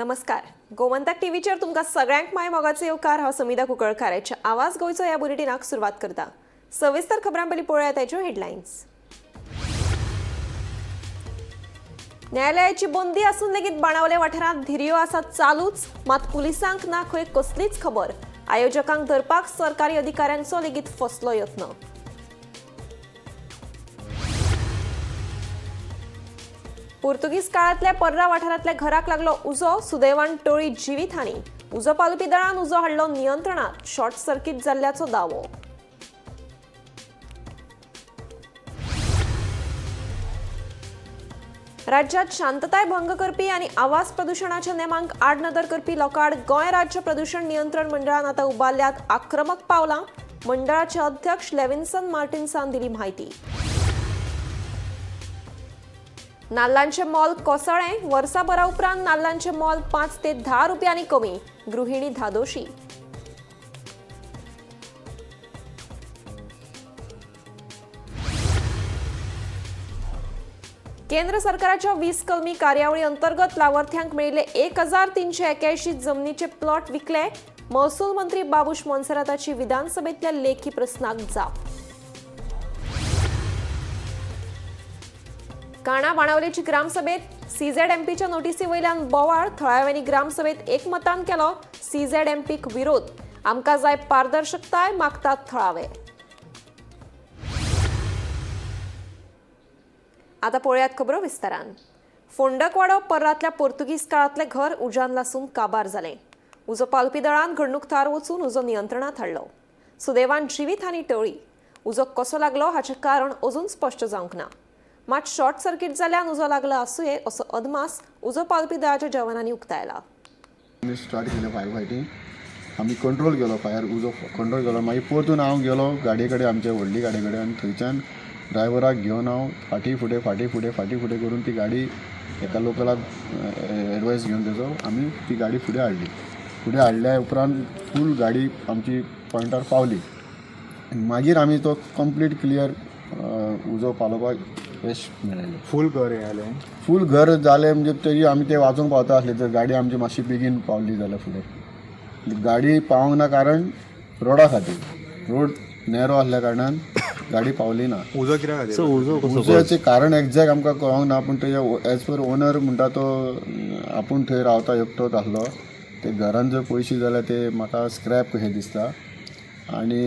नमस्कार, गोमंतक टीव्हीचेर तुमकां सगळ्यांक माय मोगाचो येवकार. हांव समिधा कुंकळकाराच्या आवाज गोंयचो ह्या बुलेटिनाक सुरवात करता. सविस्तर खबरां पयलीं पळोवया ताच्यो हेडलायन्स. न्यायालयाची बंदी असून लेगीत बाणावले वाठारांत धिरयो आसात चालूच, मात पुलिसांक ना खंय कसलीच खबर. आयोजकांक धरपाक सरकारी अधिकाऱ्यांचो लेगीत फसलो यत्न. पुर्तुगीज काळांतल्या पर्रा वाठारांतल्या घराक लागलो उजो. सुदैवान टळी जिवीतहानी. उजो पालोवपी दळान उजो हाडलो नियंत्रणात. शॉर्ट सर्किट जाल्ल्याचो दावो. राज्यात शांतताय भंग करपी आनी आवाज प्रदुशणाच्या नेमांक आडनदर करपी लोकांआड गोंय राज्य प्रदूषण नियंत्रण मंडळान आतां उबारल्यात आक्रमक पावलां. मंडळाचे अध्यक्ष लेविन्सन मार्टिन्सान दिली म्हायती. नाल्लांचे मोल कोसळ्ळें. वर्साभरा उपरांत नाल्लांचे मोल 5 ते 10 रुपयांनी कमी. गृहिणी धादोशी. केंद्र सरकाराच्या 20 कलमी कार्यावळी अंतर्गत लावार्थ्यांक मेळिल्ले 1381 जमनीचे प्लॉट विकले. महसूल मंत्री बाबूश मोन्सेराताची विधानसभेतल्या लेखी प्रस्नाक जाप. काणा बाणावलेची ग्रामसभेत सीझेडएमपीच्या नोटीसी वयल्यान बोवाळ. थळाव्यांनी ग्रामसभेत एकमतान केलो सीझेडएमपीक विरोध. आमकां जाय पारदर्शकताय, मागतात थळावे. आता पळयात खबरो विस्तारान. फोंडकवाडो पर्रातल्या पोर्तुगीज काळांतलें घर उज्यान लासून काबार जालें. उजो पालपी दळान घडणूक थळार वचून उजो नियंत्रणात हाडलो. सुदैवान जिवीतहानी टळ्ळी. उजो कसो लागलो हाचें कारण अजून स्पश्ट जावंक ना. मात शॉर्ट सर्किट जाल्यान उजो लागला आसुये असो अदमास उजो पालपी दळाच्या जवानांनी उक्तायला. आमी स्टार्ट केलें फायर फायटींग. आमी कंट्रोल केलो फायर, उजो कंट्रोल केलो. मागीर परतून हांव गेलो गाडये कडेन, आमच्या व्हडली गाडये कडेन, आनी थंयच्यान ड्रायव्हराक घेवन हांव फाटीं फुडें फाटीं फुडें फाटीं फुडें करून ती गाडी एका लोकलाक एडवायस घेवन तेजो आमी ती गाडी फुडें हाडली. फुडें हाडल्या उपरांत फूल गाडी आमची पॉयंटार पावली. मागीर आमी तो कंप्लीट क्लियर उजो पालोवपाक यश मेळयलें. फूल घर हें जालें? फूल घर जालें म्हणजे तरी आमी ते वाचूंक पावता आसले तर गाडी आमची मातशी बेगीन पावली जाल्यार फुडें. गाडी पावंक ना कारण रोडा खातीर. रोड नॅरो आसल्या कारणान गाडी पावली ना. उजो कित्या खातीर? उजो कसो? उज्याचें कारण एग्जॅक्ट आमकां कळोंक ना, पूण तेजे एज पर ओनर म्हणटा तो आपूण थंय रावता, एकटोच आसलो. ते घरान जर पयशे जाल्यार ते म्हाका स्क्रॅप कशें दिसता. आनी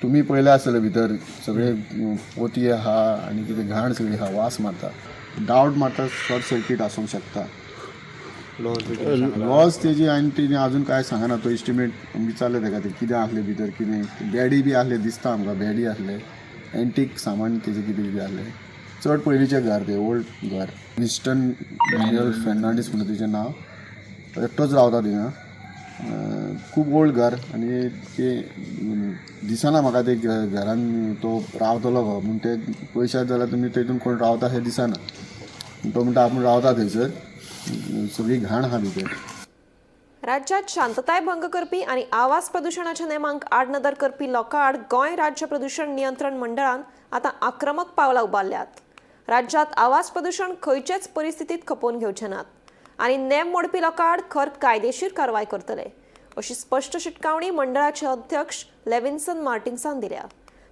तुमी पळयले आसतले भितर सगळे पोतये आहा आनी कितें घाण सगळी आहा, वास मारता. डावट मारता शॉर्ट सर्कीट आसूंक शकता. लॉस बी कितें सांगला? लॉस तेजी आनी तेणी अजून कांय सांगना. तो एस्टिमेट विचारले तेका ते कितें आसलें भितर, कितें बॅडी बी आसले दिसता आमकां. बॅडी आसले, एंटीक सामान तेजें कितें कितें आसलें. चड पयलींचें घर तें, ओल्ड घर. विस्टन मॅन्युअल फेर्नांडीस म्हणून तेजें नांव. तो एकटोच रावता थिंगा. खूब ओल्ड घर आनी ते दिसना म्हाका ते घरान तो रावतलो गो म्हूण. ते पयशात जाल्यार तुमी तेतून कोण रावता हें दिसना. तो म्हणटा आपूण रावता थंयसर. सगळी घाण आहा भितर. राज्यात शांतताय भंग करपी आनी आवाज प्रदुशणाच्या नेमांक आडनदर करपी लोकांआड गोंय राज्य प्रदूषण नियंत्रण मंडळान आतां आक्रमक पावलां उबारल्यात. राज्यात आवाज प्रदूषण खंयचेच परिस्थितीत खपोवन घेवचे नात आनी नेम मोडपी लोकांआड खर कायदेशीर कारवाय करतले अशी स्पश्ट शिटकावणी मंडळाचे अध्यक्ष लेविन्सन मार्टिन्सान दिल्या.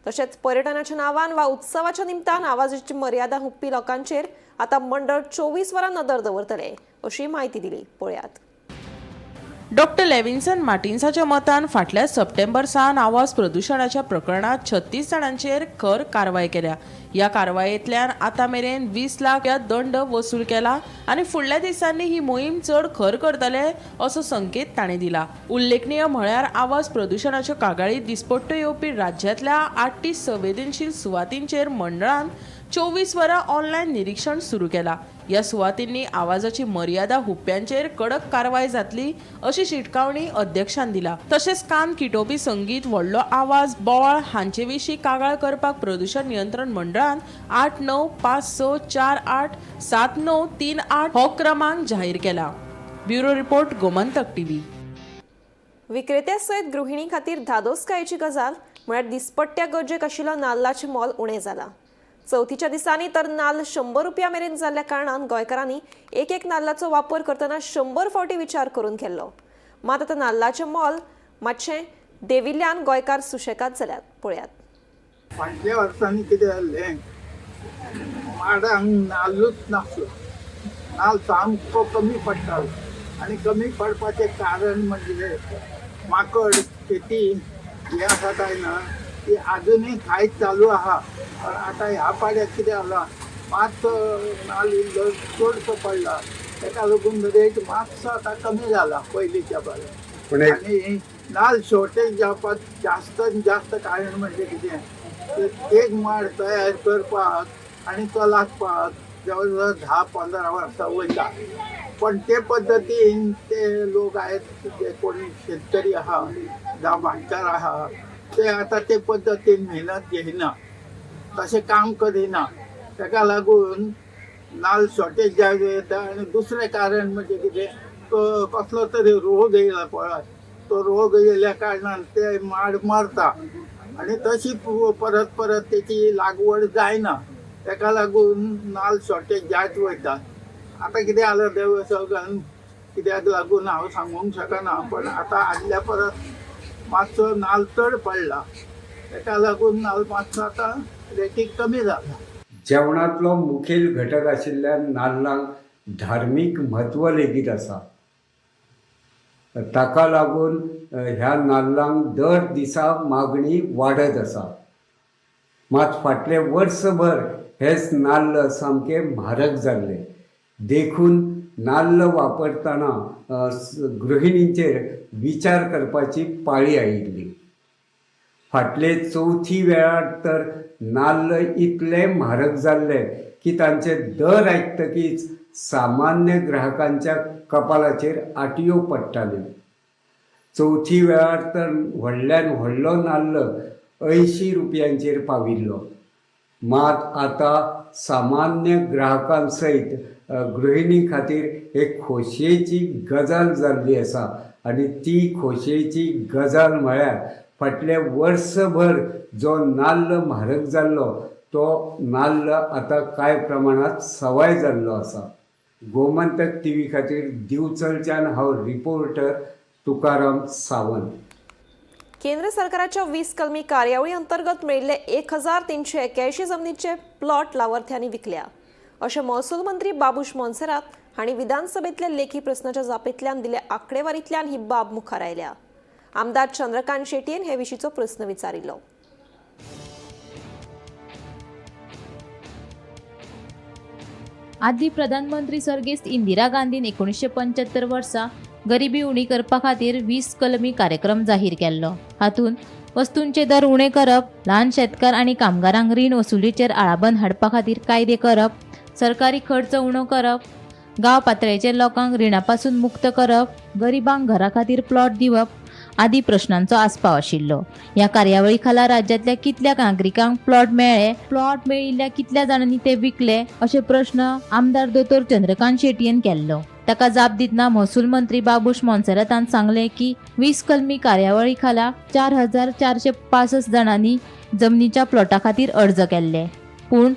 तशेंच पर्यटनाच्या नांवान वा उत्सवाच्या निमतान आवाजाची मर्यादा हुंपपी लोकांचेर आतां मंडळ 24 वरां नदर दवरतले अशी म्हायती दिली. पळयात. डॉक्टर लेविन्सन मार्टिन्साच्या मतान फाटल्या सप्टेंबर सावन आवाज प्रदुशणाच्या प्रकरणात 36 जाणांचेर खर कारवाय केल्या. ह्या कारवायेंतल्यान आतां मेरेन 20 लाख ह्या दंड वसूल केला आनी फुडल्या दिसांनी ही मोहीम चड खर करतले असो संकेत ताणें दिला. उल्लेखनीय म्हळ्यार आवाज प्रदुशणाच्यो कागाळी दिसपट्ट्यो येवपी राज्यांतल्या 38 संवेदनशील सुवातींचेर मंडळान 24 वरां ऑनलायन निरीक्षण सुरू केला. ह्या सुवातींनी आवाजाची मर्यादा हुप्प्यांचेर कडक कारवाय जातली अशी शिटकावणी अध्यक्षान दिला. तशेंच कान किटोवपी संगीत, व्हडलो आवाज, बोवाळ हांचे विशीं कागाळ करपाक प्रदूषण नियंत्रण मंडळान 8956487938 हो क्रमांक जाहीर केला. Bureau report, Gomantak TV. विक्रेत्या सयत गृहिणी खातीर धादोसकायेची गजाल म्हळ्यार दिसपट्ट्या गरजेक आशिल्लो नाल्लाचें मोल उणें जालां. चवथीच्या दिसांनी तर नाल्ल 100 रुपया मेरेन जाल्ल्या कारणान गोंयकारांनी एक एक नाल्लाचो वापर करतना 100 फावटी विचार करून केल्लो. मात आतां नाल्लाचें मोल मातशें देविल्ल्यान गोंयकार सुशेगाद जाल्यात. पळयात. फाटल्या वर्सांनी कितें जाल्लें, माडांक नाल्लूच नासलो, नाल्ल सामको कमी पडटालो. आनी कमी पडपाचें कारण म्हणजे माकड शेती हें आसा काय ना ती आजुनूय खायत चालू आहा. पण आतां ह्या पाड्याक कितें जाला, मातसो नाल्ल इल्लो चडसो पडला, तेका लागून रेट मातसो आतां कमी जाला पयलींच्या परस. आनी नाल्ल शॉर्टेज जावपाक जास्तान जास्त कारण म्हणजे कितें, तर एक माड तयार करपाक आनी तो लागपाक जवळ जवळ 10-15 वर्सां वयता. पण ते पद्दतीन ते लोक आहेत जे कोणी शेतकरी आहा जावं भाटकार आहा ते आतां ते पद्दतीन मेहनत घेयना, तशें काम करिना. तेका लागून नाल्ल शॉर्टेज जायत वयता. आनी दुसरें कारण म्हणजे कितें, तो कसलो तरी रोग येयला पळय, तो रोग येयल्या कारणान ते माड मरता आनी तशी परत परत तेची लागवड जायना. तेका लागून नाल्ल शॉर्टेज जायत वयता. आतां कितें जालां देवसगन कित्याक लागून हांव सांगूंक शकना, पण आतां आदल्या परस मातसो नाल्ल चड पडला, तेका लागून नाल्ल मातसो आतां रेटीक कमी जाला. जेवणांतलो मुखेल घटक आशिल्ल्यान नाल्लांक धार्मीक म्हत्व लेगीत आसा. ताका लागून ह्या नाल्लांक दर दिसा मागणी वाडत आसा. मात फाटलें वर्सभर हेच नाल्ल सामके म्हारग जाल्ले, देखून नाल्ल वापरतना गृहिणींचेर विचार करपाची पाळी आयिल्ली. फाटले चवथी वेळार तर नाल्ल इतले म्हारग जाल्ले की तांचे दर आयकतकीच सामान्य ग्राहकांच्या कपालाचेर आटयो पडटाल्यो. चवथी वेळार तर व्हडल्यान व्हडलो नाल्ल 80 रुपयांचेर पाविल्लो. मात आतां सामान्य ग्राहकां सयत गृहिणी खातीर एक खोशयेची गजाल जाल्ली आसा आनी ती खोशयेची गजाल म्हळ्यार फाटलें वर्सभर जो नाल्ल म्हारग जाल्लो तो नाल्ल आतां कांय प्रमाणांत सवाय जाल्लो आसा. गोमंतक टीव्ही खातीर दिवचलच्यान हांव रिपोर्टर तुकाराम सावंत. केंद्र सरकाराच्या 20 कलमी कार्यावळी अंतर्गत मेळिल्ले 1381 जमनीचे प्लॉट लावार्थ्यांनी विकल्या अशें महसूल मंत्री बाबूश मोन्सेरात हांणी विधानसभेतल्या लेखी प्रस्नाच्या जापेंतल्यान दिल्ल्या आंकडेवारींतल्यान ही बाब मुखार आयल्या. आमदार चंद्रकांत शेटयेन हे विशींचो प्रस्न विचारिल्लो. आदली प्रधानमंत्री सर्गेस्त इंदिरा गांधीन 1975 वर्सा गरिबी उणी करपा खातीर 20 कलमी कार्यक्रम जाहीर केल्लो. हातूंत वस्तूंचे दर उणे करप, ल्हान शेतकार आनी कामगारांक रीण वसुलीचेर आळाबंद हाडपा खातीर कायदे करप, सरकारी खर्च उणो करप, गांव पातळेचेर लोकांक रिणा पासून मुक्त करप, गरिबांक घरा खातीर प्लॉट दिवप आदी प्रश्नांचो आस्पाव आशिल्लो. ह्या कार्यावळी खाला राज्यांतल्या कितल्या नागरिकांक प्लॉट मेळ्ळे, प्लॉट मेळिल्ल्या कितल्या जाणांनी ते विकले अशे प्रश्न आमदार दोतोर चंद्रकांत शेटयेन केल्लो. ताका जाप दितना महसूल मंत्री बाबूश मोन्सेरातान सांगलें की 20 कलमी कार्यावळी खाला 4465 जाणांनी जमनीच्या प्लॉटा खातीर अर्ज केल्ले, पूण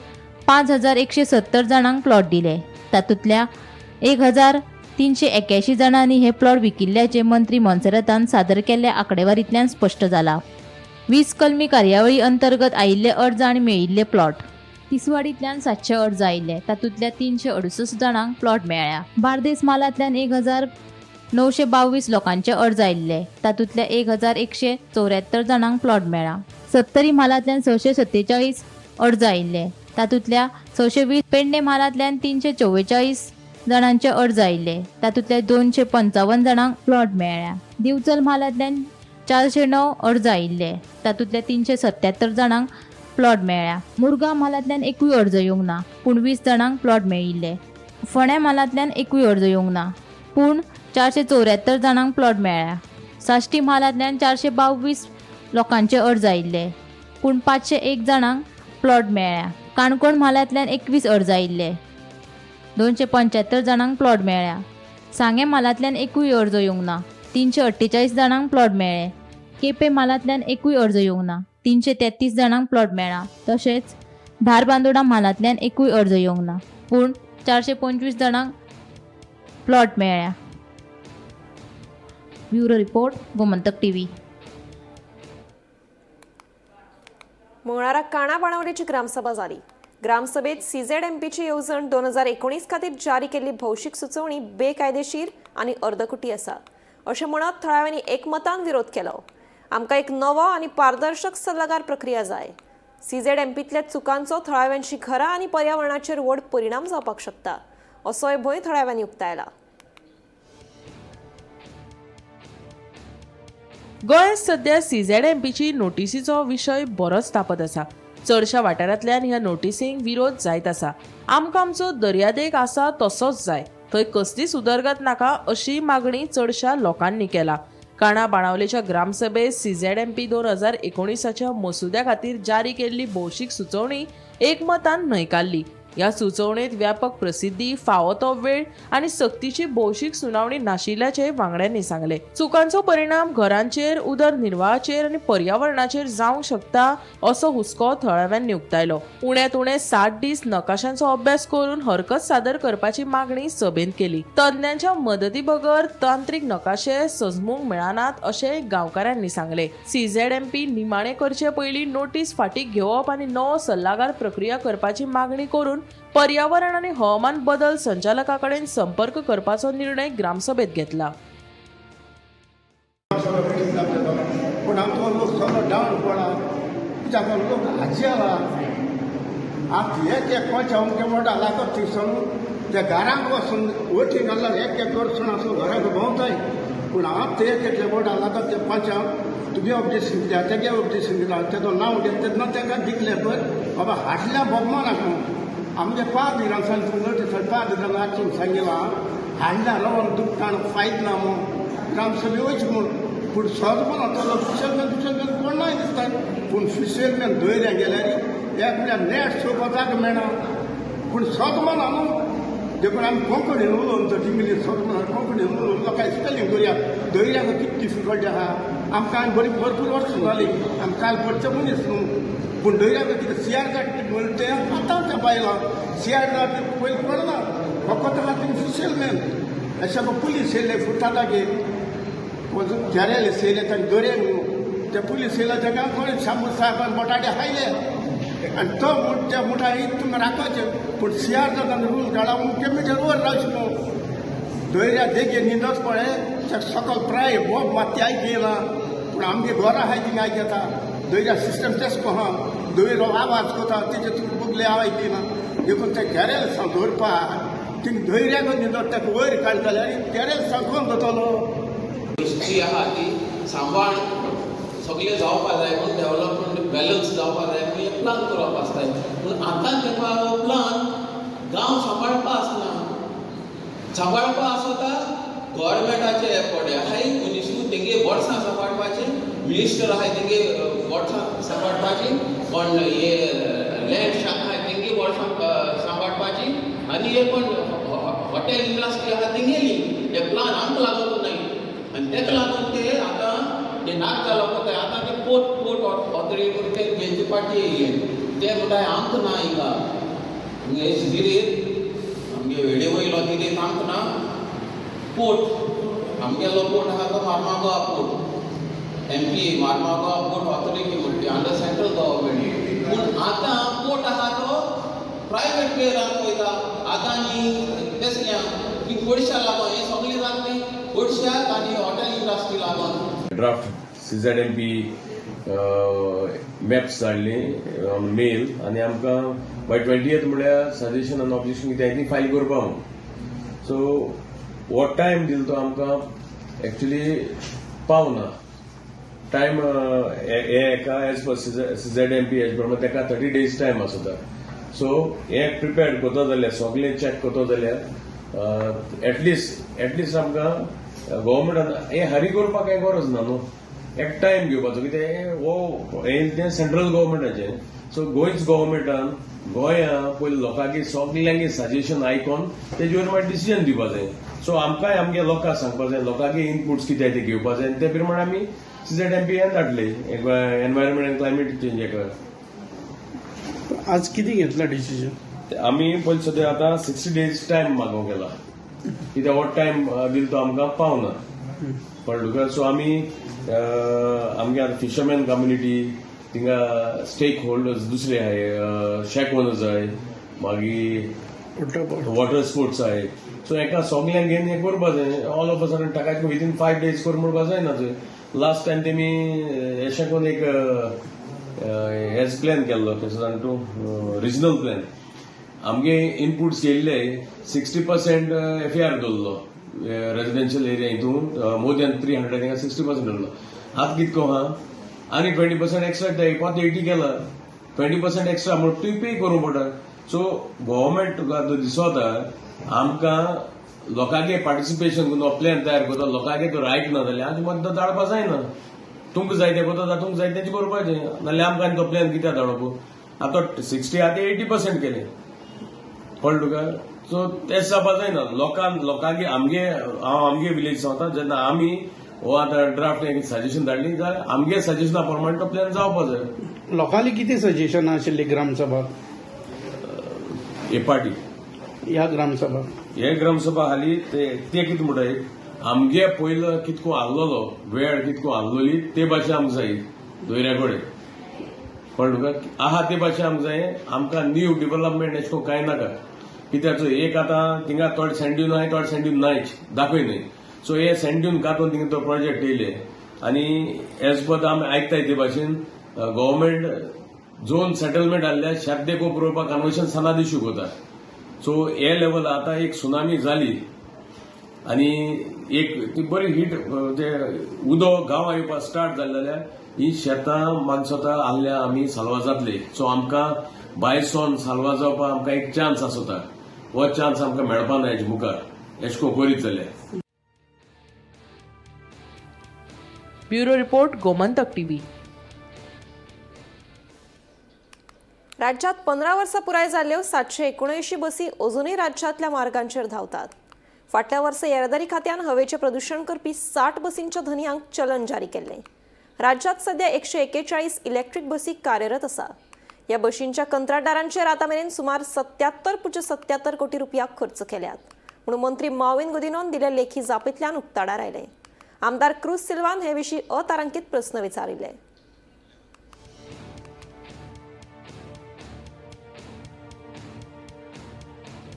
5170 जाणांक प्लॉट दिले. तातूंतल्या 1381 जाणांनी हे प्लॉट विकिल्ल्याचें मंत्री मोन्सेरातान सादर केल्ल्या आंकडेवारींतल्यान स्पश्ट जाला. 20 कलमी कार्यावळी अंतर्गत आयिल्ले अर्ज आनी मेळिल्ले प्लॉट. तिसवाडींतल्यान 700 अर्ज आयिल्ले, तातूंतल्या 368 जाणांक प्लॉट मेळ्ळ्या. बार्देस म्हालांतल्यान 1922 लोकांचे अर्ज आयिल्ले, तातूंतल्या 1174 जाणांक प्लॉट मेळ्ळा. सत्तरी म्हालांतल्यान 647 अर्ज आयिल्ले, तातूंतल्या 620. पेडणे म्हालांतल्यान 344 जाणांचे अर्ज आयिल्ले, तातूंतल्या 255 जाणांक प्लॉट मेळ्ळ्या. दिवचल म्हालांतल्यान 409 अर्ज आयिल्ले, तातूंतल्या 377 जाणांक प्लॉट मेळ्ळ्या. मुरगांव म्हालांतल्यान एकूय अर्ज येवंक ना, पूण 20 जाणांक प्लॉट मेळिल्ले. फोंड्या म्हालांतल्यान एकूय अर्ज येवंक ना, पूण 474 जाणांक प्लॉट मेळ्ळ्या. साश्टी म्हालांतल्यान 422 लोकांचे अर्ज आयिल्ले, पूण 501 जाणांक प्लॉट मेळ्ळ्या. काणकोण म्हालांतल्यान 21 अर्ज आयिल्ले, 275 जाणांक प्लॉट मेळ्ळ्या. सांगें म्हालांतल्यान एकूय अर्ज येवंक ना, 348 जाणांक प्लॉट मेळ्ळे. केपें म्हालांतल्यान एकूय अर्ज येवंक ना, 333 जाणांक प्लॉट मेळ्ळा. तशेंच धारबांदोडा म्हालांतल्यान एकूय अर्ज येवंक ना, पूण 425 जाणांक प्लॉट मेळ्ळ्या. Bureau report, Gomantak TV. मंगळारा काणा बाणावलेची ग्रामसभा जाली. ग्रामसभेत सीझेडएमपीची येवजण 2019 खातीर जारी केल्ली भौशीक सुचोवणी बेकायदेशीर आनी अर्दकुटी आसा अशें म्हणत थळाव्यांनी एकमतान विरोध केलो. आमकां एक नवो आनी पारदर्शक सल्लागार प्रक्रिया जाय. सीझेडएमपींतल्या चुकांचो थळाव्यांची घरां आनी पर्यावरणाचेर व्हड परिणाम जावपाक शकता असोय भंय थळाव्यांनी उक्तायला. गोंयांत सध्या सीझेडएमपीची नोटिसीचो विशय बरोच तापत आसा. चडशा वाठारांतल्यान ह्या नोटिसींक विरोध जायत आसा. आमकां आमचो दर्यादेग आसा तसोच जाय, थंय कसलीच उदरगत नाका अशी मागणी चडशा लोकांनी केला. काणा बाणावलेच्या ग्रामसभेत सीझेडएमपी 2019च्या मसुद्या खातीर जारी केल्ली भौशीक सुचोवणी एकमतान न्हयकारली. ह्या सुचोवणेंत व्यापक प्रसिद्धी, फावो तो वेळ आनी सक्तीची भौशीक सुनावणी नाशिल्ल्याचें वांगड्यांनी सांगलें. चुकांचो परिणाम घरांचेर, उदरनिर्वाहाचेर आनी पर्यावरणाचेर जावंक शकता असो हुस्को थळाव्यांनी उक्तायलो. उण्यांत उणे 60 दीस नकाशांचो अभ्यास करून हरकत सादर करपाची मागणी सभेंत केली. तज्ञांच्या मदती बगर तांत्रीक नकाशे सजमूंक मेळनात अशें गांवकारांनी सांगलें. सीझेडएमपी निमाणे करचे पयलीं नोटीस फाटीं घेवप आनी नवो सल्लागार प्रक्रिया करपाची मागणी करून पर्यावरण आनी हवामान बदल संचालका कडेन संपर्क करपाचो निर्णय ग्रामसभेत घेतला. पूण आमचो लोक सगळो डावन पडला, कित्याक लोक हाजी आला. आतां एक एक कोच्या अमके मोठा लागत थंयसून ते घरांक वचून वटी घालल्यार एक एक करसून आसूं घराक भोंवताय. पूण आतां एक एकले मोठा लागत ते पांचां तुगे ऑब्जेक्शन कित्याक तेगे ऑब्जेक्शन कित्याक तेजो नांव घेतलें तेन्ना तांकां दिकलें पळय बाबा हाडल्या बोगमानाक म्हणून. आमगे पाद्रीरान सांगलें, पाद्रीरान आसून सांगिलां हाडल्या रवन दुखतान फायद ना म्हूण ग्रामसभे वयची म्हूण. पूण सहजपणान तो फिशरमॅन फिशरमॅन कोण नाय दिसता. पूण फिशरमॅन दर्या गेल्यार एक म्हळ्यार नेट सोपताक मेळना. पूण सहजपणा न्हू देखून आमी कोंकणीन उलोवन तर इंग्लीश सहजपणान कोंकणीन उलोवन लोकांक स्पेलिंग करुया. दर्याक कितें डिफिकल्टी आहा आमकां आनी बरी भरपूर वर्सां जालीं आमी काल पडचे मनीस न्हू. पूण दर्याक कितें सियार काडटा म्हणटा तें आतां तें पायलां सियार काडटा पयलीं पडना फकत आहा तुमी फिशरमॅन अशें पुलीस येयले फुटातागे केरेले येयले तांकां दर्या म्हणून ते पुलीस येयले तांकां कोण शांबू साहेबान बटाटे खायले आनी तो म्हूण त्या मुठा तुमी राखपाचें. पूण सियार जाता रूल काडला म्हणून मिटर वर रावचें न्हू. दर्या देगे न्हिदच पळय ते सकल प्राय बोब मातशी आयक येयला. पूण आमगे घरां आहाय थिंगा आयक येता. दर्या सिस्टम तेच कहा दर्यो आवाज करता तेजे तुका बगले आवाज येयना. देखून ते केरेल सांग दवरपा थिंग दर्याक न्हिदत ताका वयर काडटा जाल्यार केरेल सांग कोण जातलो. जी आहा ती सांबाळ सगळें जावपा जाय म्हूण डेवलपमेंट बॅलन्स जावपा जाय म्हूण हे प्लान करप आसताय. पूण आतां तेपा हो प्लान गांव सांबाळपा आसना. सांबाळपा आसता गव्हर्मेंटाचे एफर्ट आहाय मनीसूय तेंगे वर्सां सांबाळपाचें, मिनिस्टर आहाय तेंगे वर्सां सांबाळपाची, कोण हे लँड शाक आहाय तेंगे वर्सां सांबाळपाची आनी हे कोण हॉटेल इंडस्ट्री आहा तेंगेली हे प्लान आमकां लागून नाय. आनी तेका लागून ते आतां ते नाक जालो पळय आतां ते पोर्ट ऑथॉरिटी ते घेवचे पाटी येयले ते म्हणटाय आमकां ना हिंगा हे दिरेर आमगे वेडे वयलो दिरेर आमकां ना पोर्ट आमगेलो पोर्ट आहा तो Marmagoa port MP Marmagoa port authority म्हणटा अंडर सेंट्रल गव्हर्मेंट. पूण आतां पोर्ट आहा तो प्रायवेट प्लेयरांक वयता. आतां आनी तेसल्या की पयशा लागून हें सगळें जातलें पयशाक आनी हॉटेल इंडस्ट्री लागून. ड्राफ्ट सीझेडएमपी मॅप्स धाडली ऑन मेल आनी आमकां बाय 20th म्हळ्यार सजेशन आनी ऑब्जेक्शन कितें आहाय ती फायल करपा म्हूण. सो हो टायम दिलो तो आमकां एक्चुली पावना टायम हे एका एज पर सीझेडएमपी एज प्रमाणे ताका 30 डेज टायम आसता. सो हे प्रिपेर्ड करता जाल्यार सगळें चॅक करता जाल्यार एटलिस्ट आमकां गव्हर्मेंटान हे हरी करपाक कांय गरज ना न्हू. एक टायम घेवपाचो कितें हो हें तें सेंट्रल गव्हर्मेंटाचें. सो गोंयच गव्हर्मेंटान गोंया पयलीं लोकांक सगल्यांगे सजेशन आयकोन तेजेर मागीर डिसिजन दिवपा जाय. सो आमकांय आमगे लोकांक सांगपा जाय, लोकांक इनपुट्स कितें ते घेवपा जाय आनी ते प्रमाणे आमी सीझेडएमपी हें धाडले एनवायरमेंट एंड क्लायमेट चेंज हेका. आज कितें घेतला डिसिजन? आमी पयलीं सद्या आतां 60 डेज टायम मागोवंक गेला, कित्याक हो टायम दिलो तो आमकां पावना, कळ्ळें तुका. सो आमी आमगे आतां फिशरमॅन कम्युनिटी, थिंगा स्टेक होल्डर्स दुसरे आहाय, शॅक ओनर्स आहाय, मागीर वॉटर स्पोर्ट्स आहाय. सो एका सगल्यांक घेवन हें करपा जाय. ऑल ऑफ अ सडन टाकायचे विदीन 5 डेज कर म्हणपा जायना. थंय लास्ट टायम तेमी एशें करून एक हेच प्लॅन केल्लो, कसो जाणा तूं, रिजनल प्लॅन. आमगे इनपुट्स येयल्ले 60% एफआर दवरलो रेजिडेन्शियल एरिया हितून, मोर दॅन 300 हिंगा 60% दवरलो. आतां कितको आहा आनी 20% एक्स्ट्रा परत 80 केला, 20% एक्स्ट्रा म्हण तुवें पे करूंक पडटा. सो गव्हर्मेंट तुका आतां दिसता आमकां लोकांगे पार्टिसिपेशन करून हो प्लॅन तयार करता, लोकांगे तो रायट ना जाल्यार आमचे मद्दां धाडपा जायना. तुमकां जाय तें करता, तुमकां जाय तेंचें करपाचें, नाल्यार आमकां आनी तो प्लॅन कित्याक धाडप? आतां 60 आतां 80% केलें, कळ्ळें तुका. सो तें जावपा जायना. लोकांगे आमगे, हांव आमगे विलेज सांगता, जेन्ना आमी हो आतां ड्राफ्ट सजेशन धाडली जाल्यार आमगे सजेशना प्रमाणे तो प्लॅन जावपा जाय. लोकांनी कितें सजेशन आशिल्ली ग्रामसभा हे पार्टी ह्या ग्रामसभा हे ग्रामसभा हाली ते कितें म्हणटाय, आमगे पयलो कितको आहलोलो वेळ कितको आहलोली ते भाशे आमकां जाय दोयऱ्या कडेन, कळ्ळें तुका. आहा ते भाशे आमकां जाय, आमकां न्यू डिवलपमेंट एशें करून कांय नाका. कित्याक एक आतां थिंगा थोडे सँड ड्यून आहाय, थोडे सँड ड्यून नायच दाखय न्हय. सो हे सँड ड्यून कातून थिंगा तो प्रोजेक्ट येयले आनी एज पर आमी आयकताय ते भाशेन गव्हर्मेंट झोन सेटलमेंट आहल्या शेत देखो पुरोवपाक कन्वर्शन सनाद इश्यू कोता. सो हे लेवल आतां एक सुनामी जाली आनी एक ती बरी हीट ते उदक गांवां येवपाक स्टार्ट जालें जाल्यार ही शेतां मागीर स्वता आहल्या आमी साल्वार जातली. सो आमकां बायसोन साल्वार जावपाक आमकां एक चान्स आसता, हो चान्स आमकां मेळपा ना हेजे मुखार एशें करून करीत जाल्यार. Bureau report, Gomantak TV. राज्यात 15 वर्सां पुराय जाल्ल्यो 779 बसी अजूनय राज्यांतल्या मार्गांचेर धांवतात. फाटल्या वर्सा येरादारी खात्यान हवेचें प्रदूशण करपी 60 बसींच्या धनयांक चलन जारी केल्लें. राज्यांत सध्या 141 इलेक्ट्रीक बसी कार्यरत आसा. ह्या बशींच्या कंत्राटदारांचेर आतां मेरेन सुमार 77.77 कोटी रुपया खर्च केल्यात म्हणून मंत्री मॉविन गुदिनोन दिल्ल्या लेखी जापेंतल्यान उक्ताडार आयलें. आमदार क्रूज सिल्वान हे विशीं अतारांकीत प्रस्न विचारिल्ले.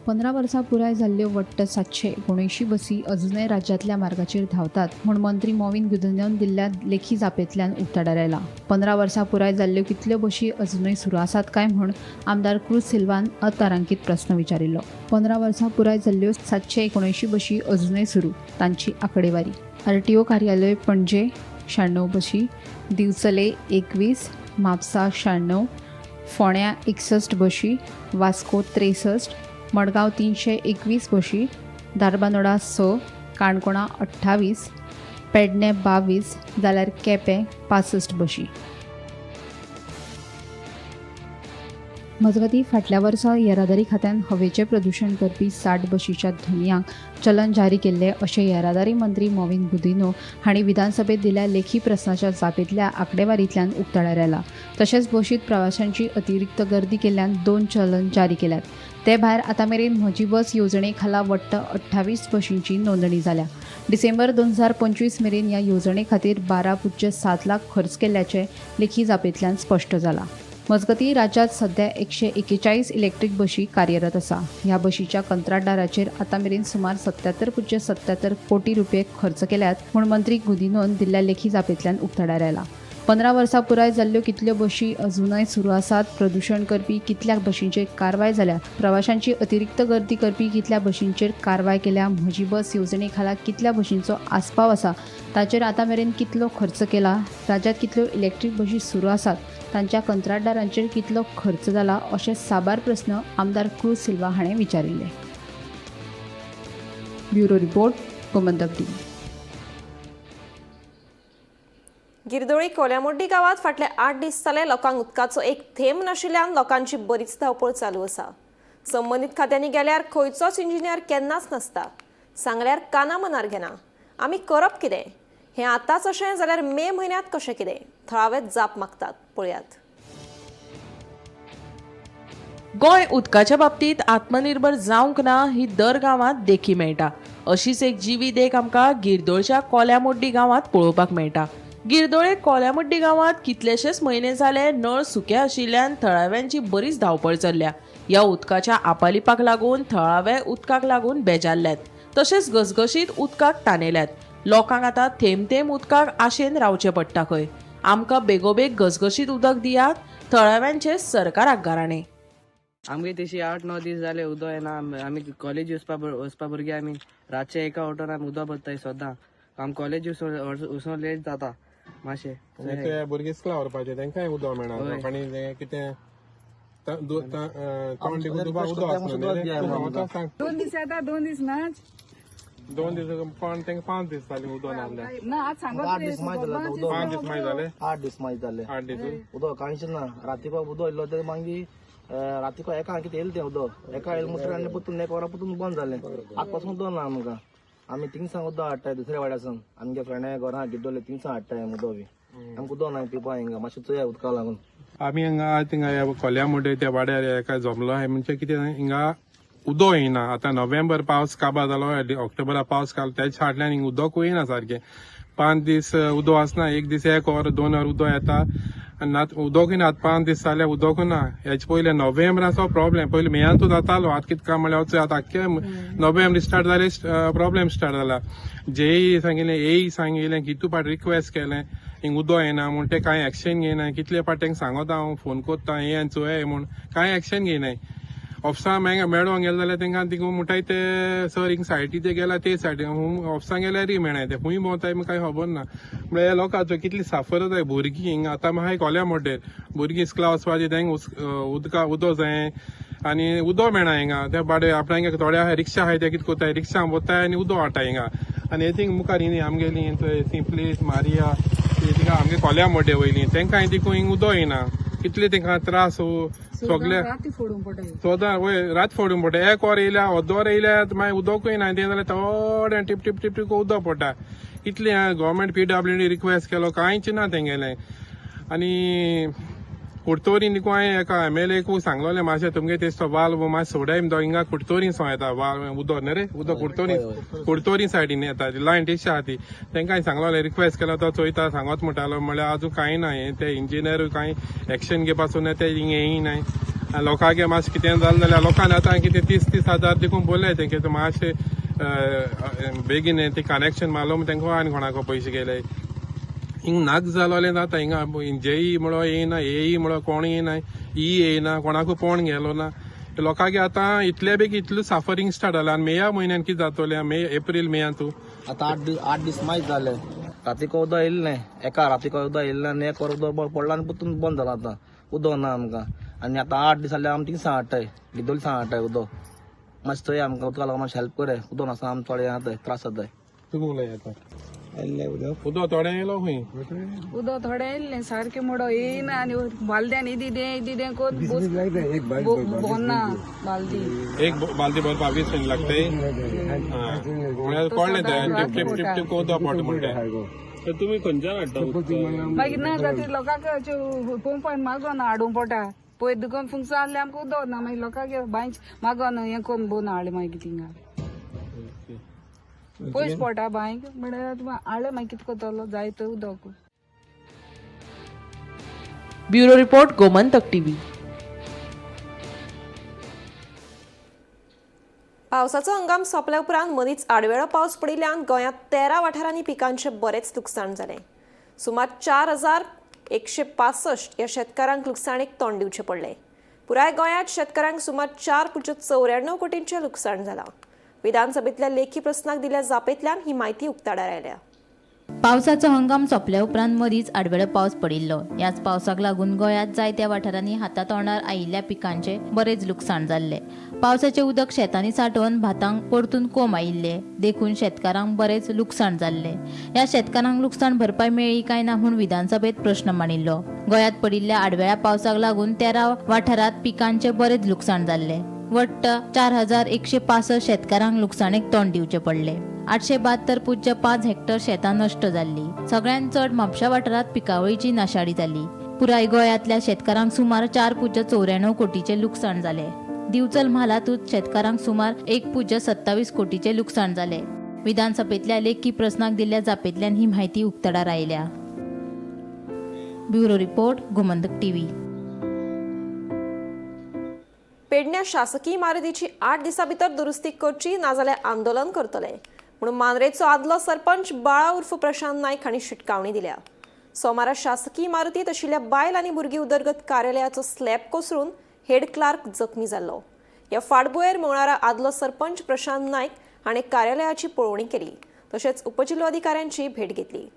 15 वर्सां पुराय जाल्ल्यो वट्ट 779 बसी अजुनय राज्यांतल्या मार्गाचेर धांवतात म्हूण मंत्री मॉविन गुदिन्होन दिल्ल्या लेखी जापेंतल्यान उक्ताडार आयला. 15 वर्सां पुराय जाल्ल्यो कितल्यो बशी अजुनय सुरू आसात काय म्हूण आमदार क्रूज सिल्वान अतारांकीत प्रस्न विचारिल्लो. 15 वर्सां पुराय जाल्ल्यो 779 बशी अजुनय सुरू, तांची आंकडेवारी. आरटीओ कार्यालय पणजे 96 बशी, दिवचले 21, म्हापसा 96, फोंड्या 61 बशी, वास्को 63, मडगांव 321 बशी, धारबांदोडा 6, काणकोणा 28, पेडणे 22, जाल्यार केपें 65 बशी. मजगतीं फाटल्या वर्सा येरादारी खात्यान हवेचें प्रदूशण करपी 60 बशीच्या धनयांक चलन जारी केल्लें अशें येरादारी मंत्री मॉविन गुदिन्हो हांणी विधानसभेत दिल्या लेखी प्रस्नाच्या जापेंतल्या आंकडेवारींतल्यान उक्ताडार आयला. तशेंच बशींत प्रवाशांची अतिरिक्त गर्दी केल्ल्यान 2 चलन जारी केल्यात. ते भायर आतां मेरेन म्हजी बस येवजणे खाला वट्ट 28 बशींची नोंदणी जाल्या. डिसेंबर 2025 मेरेन ह्या येवजणे खातीर 12.7 लाख खर्च केल्ल्याचें लेखी जापेंतल्यान स्पश्ट जालां. मजगतीं राज्यांत सध्या 141 इलेक्ट्रीक बशी कार्यरत आसा. ह्या बशीच्या कंत्राटदाराचेर आतां मेरेन सुमार 77.77 कोटी रुपये खर्च केल्यात म्हूण मंत्री गुदिन्होन दिल्ल्या लेखी जापेंतल्यान उक्ताडार आयला. 15 वर्सां पुराय जाल्ल्यो कितल्यो बशी अजुनय सुरू आसात, प्रदूशण करपी कितल्या बशींचेर कारवाय जाल्या, प्रवाशांची अतिरिक्त गर्दी करपी कितल्या बशींचेर कारवाय केल्या, म्हजी बस येवजणे खाला कितल्या बशींचो आस्पाव आसा, ताचेर आतां मेरेन कितलो खर्च केला, राज्यांत कितल्यो इलेक्ट्रीक बशी सुरू आसात, तांच्या कंत्राटदारांचेर कितलो खर्च जाला, अशे साबार प्रस्न आमदार क्रूज सिल्वा हाणें विचारिल्ले. Bureau report, Gomantak TV. Girdoli Kolyamoddi गांवांत फाटले 8 दीस जाले लोकांक उदकाचो एक थेंब नाशिल्ल्यान लोकांची बरीच धांवपळ चालू आसा. संबंदीत खात्यांनी गेल्यार खंयचोच इंजिनियर केन्नाच नासता, सांगल्यार काना मनार घेना. आमी करप कितें? हें आतांच अशें जाल्यार मे म्हयन्यांत कशें कितें? थळावेच जाप मागतात. पळयात. गोंय उदकाच्या बाबतींत आत्मनिर्भर जावंक ना ही दर गांवांत देखी मेळटा. अशीच एक जिवी देख आमकां गिरदोळच्या कोल्यामोड्डी गांवांत पळोवपाक मेळटा. गिरदोळे कोल्यामोड्डी गांवांत कितलेशेच म्हयने जाले नळ सुके आशिल्ल्यान थळाव्यांची बरीच धांवपळ चल्ल्या. ह्या उदकाच्या आपालिपाक लागून थळावे उदकाक लागून बेजारल्यात, तशेंच घसघशीत उदकाक तानेल्यात. लोकांक आतां थेंब थेंब उदकाक आशेन रावचें पडटा खंय. आमकां बेगोबेग घसघशीत उदक दियात, थळाव्यांचे सरकाराक गाराणें. आमगे तशी 8-9 दीस जाले उदक येना. आमी कॉलेज वचपा भुरगे आमी रातचे एका ऑटोन आमी उदक भरताय सदां. आम कॉलेज वचून लेट जाता मातशें. भुरगे स्कुला व्हरपाचे तेंकांय उदक मेळना. लोकांनी कितें तोंड उदक आसना. 2 दीस येता, 2 दीस नाच. 2 दीस पण तेंका 5 दीस जाले उदक नासलें. ना आज सांगत 8 दीस माय जाले. 5 दीस माय जाले. 8 दीस माय जाले. 8 दीस उदक कांयच ना. रातीको उदक इल्लो ते मागीर रातीको एका कितें येयलें तें उदक एका येयलें म्हणटकीर आनी परतून 1 वरां परतून बंद जालें. आतां पासून उदक ना आमकां. आमी थिंगसान उदक हाडटाय दुसऱ्या वाड्यासून. आमगे फ्रेंडा घरां गिड्डोले थिंगसान हाडटाय उदक बी. आमकां उदक ना पिवपा हिंगा. मातशें चोया उदका लागून. आमी हांगा थिंगा कोल्यामोडे त्या वाड्यार एका जमलो आहे म्हणजे कितें हिंगा उदक येयना. आतां नोव्हेंबर पावस काबार जालो, ऑक्टोबरा पावस काल, तेच्या फाटल्यान हिंगा उदकूय येयना सारकें. 5 दीस उदक आसना, 1 दीस 1 वर 2 वर उदक येता आनी ना उदकूय ना. आतां 5 दीस जाले उदकूय ना. हेचे पयलीं नोव्हेंबराचो प्रॉब्लेम पयलीं मेयांतूच जातालो. आतां कितें काय म्हणल्यार आतां आख्खे नोव्हेंबर स्टार्ट जाले प्रॉब्लेम स्टार्ट जाला. जेई सांगिल्लें, एई सांगिल्लें, कितू पाट रिक्वेस्ट केलें हिंग उदक येना म्हूण, ते कांय एक्शन घेयना. कितले पाट तेंका सांगता हांव, फोन करता हें आनी चोय म्हूण, कांय एक्शन घेयनाय. ऑफिसां मेळोंक गेले जाल्यार तेंकां तिगू म्हणटाय ते सर हिंग सायटी ते गेला ते सायटी ऑफिसां गेल्यारय मेळनाय. ते खूंय भोंवताय कांय खबर ना. म्हळ्यार लोकांचो कितली साफर जाताय भुरगीं हिंगा. आतां म्हाका कोल्या मोड्डेर भुरगीं इस्कुला वचपाची तेंका उदका उदक जाय आनी उदक मेळना हिंगा. ते बाडे आपणाक थोडे आहाय रिक्षा आहाय ते कितें करताय रिक्षा वताय आनी उदक हाडटा हिंगा. आनी थिंग मुखार हिंगा आमगेली सिंपलीस मारिया थिंगा आमगे कोल्या मोड्डे वयली तेंकां तिकून हिंग उदक येना. कितले तेंकां त्रास सगळे सदां वय रात फोडूंक पडटा. 1 वर येयल्या अर्द वर येयल्या मागीर उदकूय ना. तें जाल्यार थोडें टिप टिप टिप टिप उदक पडटा. इतलें गव्हर्मेंट PWD request केलो कांयच ना तेंगेलें. आनी कुडतोरी निकू हांवें एका MLA कूय सांगलोलें मातशें तुमगे तेचो वाल्व मातशें सोडाय तो हिंगा कुडतोरी सो येता वाल्व उदक न्ही रे उदक कुडतोरी कुडतोरी सायडीन येता लायन तेशी आहा ती. तेंकां हांवें सांगलोलें रिक्वेस्ट केलो तो चोयता सांगत म्हणटालो. म्हणल्यार आजून कांय ना. हें ते इंजिनियर कांय एक्शन घेवपा ना, ते हिंग येयनाय. लोकांक मातशें कितें जालें जाल्यार लोकांक आतां कितें 30-30 हजार देखून बोलय तेंके मातशें बेगीन ते कनेक्शन मारलो म्हूण तेंकां आनी कोणाक पयशे गेले. हिंग नाक जालोलें जाता. हिंगा जेई म्हणो येयना, एई म्हणो कोण येयना, ई येयना, कोणाकूय पोण गेलो ना. लोकांक आतां इतले बेगीन इतलें साफरींग स्टार्ट जालां. आनी मेया म्हयन्यान कितें जातलें? मे एप्रील मेयांतू आतां 8 दीस मायज जाले. रातीको उदक येयलें एका रातीको उदक येयलें आनी 1 वर उदक पडलां आनी परतून बंद जालां. आतां उदक ना आमकां. आनी आतां 8 दीस जाले आमी थिंगसान हाडटाय गिद्दोली सान हाडटाय उदक. मातशें चोया आमकां उदका लागून मातशें हेल्प कराय. उदक नासतना आमकां थोडे जाताय त्रास जाताय. तुका उलय आतां उदक थोडें येयलो खंय? उदक थोडें येयलें सारकें मोडो येयना आनी बालद्यान इदी दें इदी दें कोन्न भरना बालदी. 1 बालदी भरपाक 20 मिनट लागताय. म्हळ्यार कळ्ळें तें टिप टिप टिप टिप उदक पडटा म्हणटा. तुमी खंयच्यान हाडटा? मागीर ना जाती लोकांक पंपान मागोन हाडूंक पडटा. पयर दुकान फुंगसा आहलें आमकां उदक ना. मागीर लोकांक बांयच मागोन हें कोन्न बोन हाडलें मागीर थिंगा पयस पडटा बांयक म्हळ्यार हाडलें मागीर कितें करतलो जाय थंय उदक. Bureau report, Gomantak TV. पावसाचो हंगाम सोंपल्या उपरांत मदींच आडवेळो पावस पडिल्ल्यान गोंयांत 13 वाठारांनी पिकांचें बरेंच लुकसाण जालें. सुमार 4165 ह्या शेतकारांक लुकसाणेक तोंड दिवचें पडलें. पुराय गोंयांत शेतकारांक सुमार 4.94 कोटींचें लुकसाण जालां. विधानसभेंतल्या लेखी प्रस्नाक दिल्या जापेंतल्यान ही म्हायती उक्ताडार आयल्या. पावसाचो हंगाम सोंपल्या उपरांत मदींच आडवेळो पावस पडिल्लो. ह्याच पावसाक लागून गोंयांत जायत्या वाठारांनी हाता तोंडार आयिल्ल्या पिकांचें बरेंच लुकसाण जाल्लें. पावसाचें उदक शेतांनी सांठोवन भातांक परतून कोंब आयिल्ले, देखून शेतकारांक बरेंच लुकसाण जाल्लें. ह्या शेतकारांक लुकसाण भरपाय मेळ्ळी काय ना म्हूण विधानसभेंत प्रश्न मांडिल्लो. गोंयांत पडिल्ल्या आडवेळ्या पावसाक लागून 13 वाठारांत पिकांचें बरेंच लुकसाण जाल्लें. वट्ट 4165 शेतकारांक लुकसाणेक तोंड दिवचें पडलें. 872.5 हेक्टर शेतां नश्ट जाल्लीं. सगळ्यांत चड म्हापशा वाठारांत पिकावळीची नाशाडी जाली. पुराय गोंयांतल्या शेतकारांक सुमार 4.94 कोटीचें लुकसाण जालें. दिवचल म्हालांतूच शेतकारांक सुमार 1.27 कोटीचें लुकसाण जालें. विधानसभेंतल्या लेखी प्रस्नाक दिल्ल्या जापेंतल्यान ही म्हायती उक्तडार आयल्या. Bureau report, Gomantak TV. पेडण्या शासकीय इमारतीची 8 दिसां भितर दुरुस्ती करची नाजाल्यार आंदोलन करतले म्हणून मांद्रेचो आदलो सरपंच बाळा उर्फ प्रशांत नायक हांणी शिटकावणी दिल्या. सोमारा शासकीय इमारतींत आशिल्ल्या बायल आनी भुरगीं उदरगत कार्यालयाचो स्लॅब कोसळून हेड क्लार्क जखमी जाल्लो. ह्या फाटभुंयेर मंगळारा आदलो सरपंच प्रशांत नायक हाणें कार्यालयाची पळोवणी केली, तशेंच उपजिल्लोधिकाऱ्यांची भेट घेतली.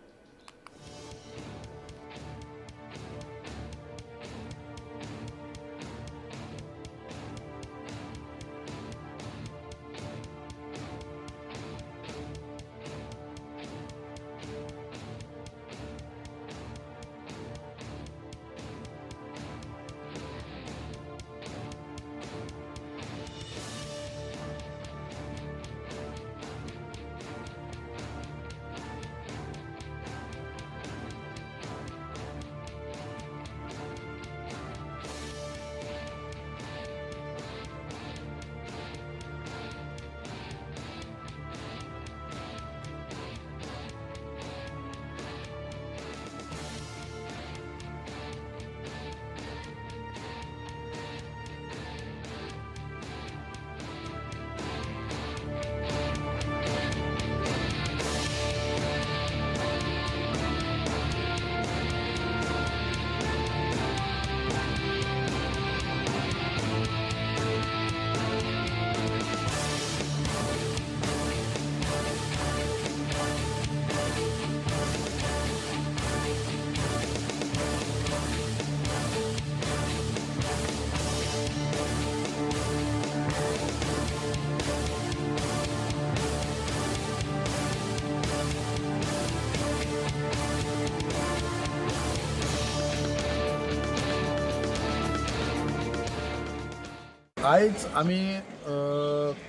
आयज आमी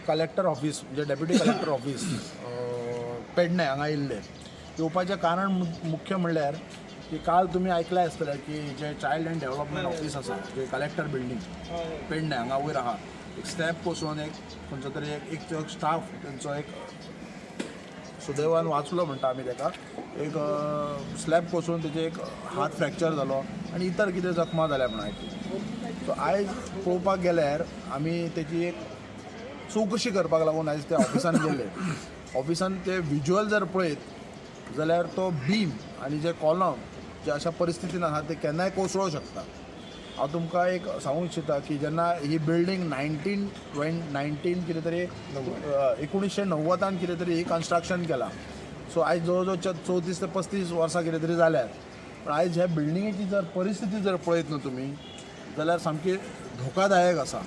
कलेक्टर ऑफिस म्हणजे डेप्युटी कलेक्टर ऑफिस पेडणे हांगा येयल्ले. येवपाचें कारण मुख्य म्हणल्यार की काल तुमी आयकलां आसतलें की जे चायल्ड अँड डेव्हलपमेंट ऑफिस आसा, जे कलेक्टर बिल्डींग पेडणे हांगा वयर आहा, एक स्लॅब कोसळून एक खंयचो तरी एक स्टाफ तेंचो एक सुदैवान वाचलो म्हणटा आमी ताका, एक स्लॅब कोसळून तेजे एक हात फ्रॅक्चर जालो आनी इतर कितें जखमा जाल्या म्हणून आयकलें. सो आयज पळोवपाक गेल्यार आमी तेजी एक चवकशी करपाक लागून आयज त्या ऑफिसान गेले. ऑफिसान ते विज्युअल जर पळयत जाल्यार तो बीम आनी जे कॉलम जे अशा परिस्थितीन आसा ते केन्नाय कोसळूंक शकता. हांव तुमकां एक सांगूंक इच्छिता की जेन्ना ही बिल्डींग 19 कितें तरी 1990 कितें तरी ही कन्स्ट्रक्शन केलां. सो आयज जवळ जवळ 34 ते 35 वर्सां कितें तरी जाल्यात, पूण आयज ह्या बिल्डिंगेची जर परिस्थिती जर पळयत न्हू तुमी जाल्यार सामकी धोकादायक आसा.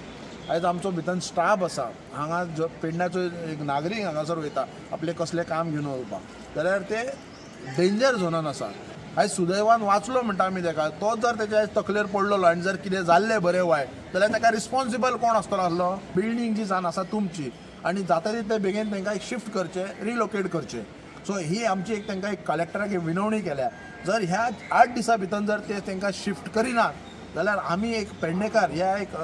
आयज आमचो भितर स्टाफ आसा हांगा, जो पेडण्याचो एक नागरीक हांगासर वयता आपलें कसलें काम घेवन वचपाक जाल्यार ते डेंजर झोनान आसा. आयज सुदैवान वाचलो म्हणटा आमी ताका, तो जर तेच्या आयज तकलेर पडलेलो आनी जर कितें जाल्लें बरें वायट जाल्यार ताका रिस्पोन्सिबल कोण आसतलो आसलो? बिल्डींग जी जावन आसा तुमची आनी जाता तितले बेगीन तांकां एक शिफ्ट करचें, रिलोकेट करचें. सो ही आमची एक तांकां एक कलेक्टराक विनवणी केल्या, जर ह्या 8 दिसां भितर जर ते तांकां शिफ्ट करिनात जाल्यार आमी एक पेडणेकार ह्या एक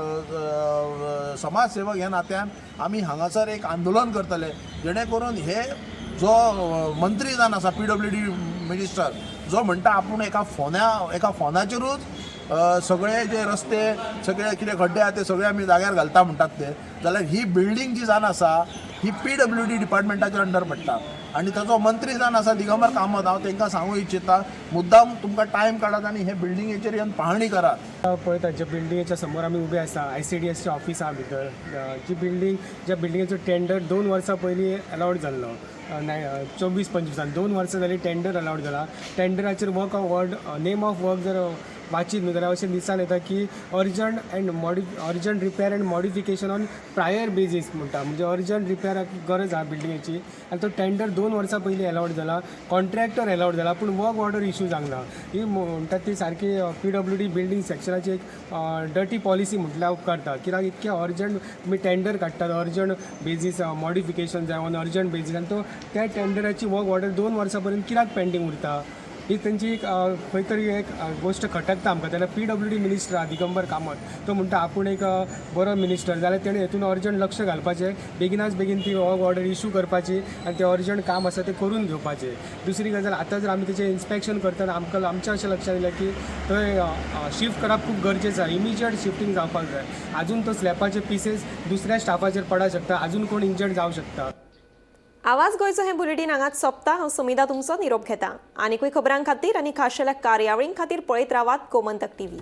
समाजसेवक ह्या नात्यान आमी हांगासर एक आंदोलन करतले, जेणे करून हे जो मंत्री जावन आसा PWD minister जो म्हणटा आपूण एका फोनाचेरूच सगळे जे रस्ते सगळे कितें खड्डे आहा ते सगळे आमी जाग्यार घालता म्हणटात ते, जाल्यार ही बिल्डींग जी जावन आसा ही PWD डिपार्टमेंटाच्या अंडर पडटा आनी ताचो मंत्री जावन आसा दिगंबर कामत. हांव तांकां सांगूंक इच्छिता मुद्दाम तुमकां टायम काडात आनी हे बिल्डिंगेचेर येवन पाहणी करात. पळयता ज्या बिल्डिंगेच्या समोर आमी उबे आसा, ICDSचें ऑफिस आहा भितर, जी बिल्डींग ज्या बिल्डिंगेचो टेंडर 2 वर्सां पयलीं अलावड जाल्लो, 24-25 2 वर्सां जालीं टेंडर अलावड जाला. टेंडराचेर work of word name of work जर वाचीत न्हू जाल्यार अशें दिसान येता की urgent and urgent repair and modification on prior basis म्हणटा, म्हणजे अर्जंट रिपेराक गरज आहा बिल्डिंगेची आनी तो टेंडर 2 वर्सां पयलीं अलावड जाला, कॉन्ट्रॅक्टर अलावड जाला, पूण वर्क ऑर्डर इशू जावंक ना. ही म्हणटा ती सारकी PWD building सेक्शनाची एक डर्टी पॉलिसी म्हटल्यार उपकारता, कित्याक इतकें अर्जंट तुमी टेंडर काडटात, अर्जंट बेजीस मॉडिफिकेशन जाय ऑन अर्जंट बेजीस, आनी तो त्या टेंडराची वर्क ऑर्डर 2 वर्सां पर्यंत कित्याक पेंडींग उरता? ही तेंची एक खंय तरी एक गोश्ट खटकता आमकां. तेन्ना पीडब्ल्यूडी मिनिस्टर आहा दिगंबर कामत, तो म्हणटा आपूण एक बरो मिनिस्टर, जाल्यार तेणें हेतून अर्जंट लक्ष घालपाचें, बेगिनाच बेगीन ती ऑर्डर इशू करपाची आनी तें अर्जंट काम आसा तें करून घेवपाचें. दुसरी गजाल, आतां जर आमी तेचें इन्स्पेक्शन करतना आमकां आमच्या अशें लक्षांत येयलें की थंय शिफ्ट करप खूब गरजेचें आसा. इमिजिएट शिफ्टींग जावपाक जाय. आजून तो स्लॅपाचे पिसीस दुसऱ्या स्टाफाचेर पडूंक शकता, आजून कोण इंजर्ड जावं शकता. आवाज गोंयचो हें बुलेटीन हांगाच सोंपता. हांव सुमिधा तुमचो निरोप घेता. आनीकूय खबरां खातीर आनी खाशेल्या कार्यावळीं खातीर पळयत रावात गोमंतक टीव्ही.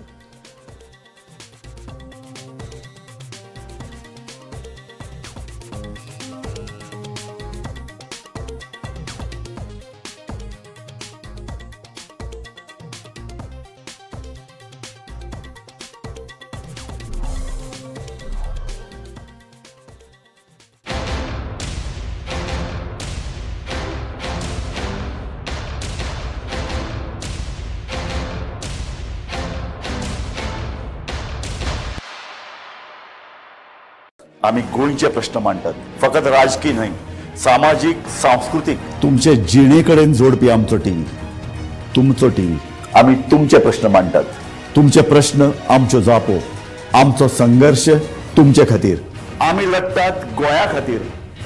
आमी गोंयचे प्रश्न मांडटात, फकत राजकी न्हय, सामाजीक, सांस्कृतीक, तुमचे जिणे कडेन जोडपी आमचो टीव्ही, तुमचो टीव्ही. आमी तुमचे प्रश्न मांडटात, तुमचे प्रश्न आमच्यो जापो, आमचो संघर्श तुमचे खातीर. आमी लडटात गोंया खातीर,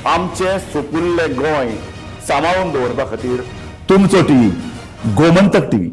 आमचें सुपुल्लें गोंय सांबाळून दवरपा खातीर. तुमचो टीव्ही, गोमंतक टीव्ही.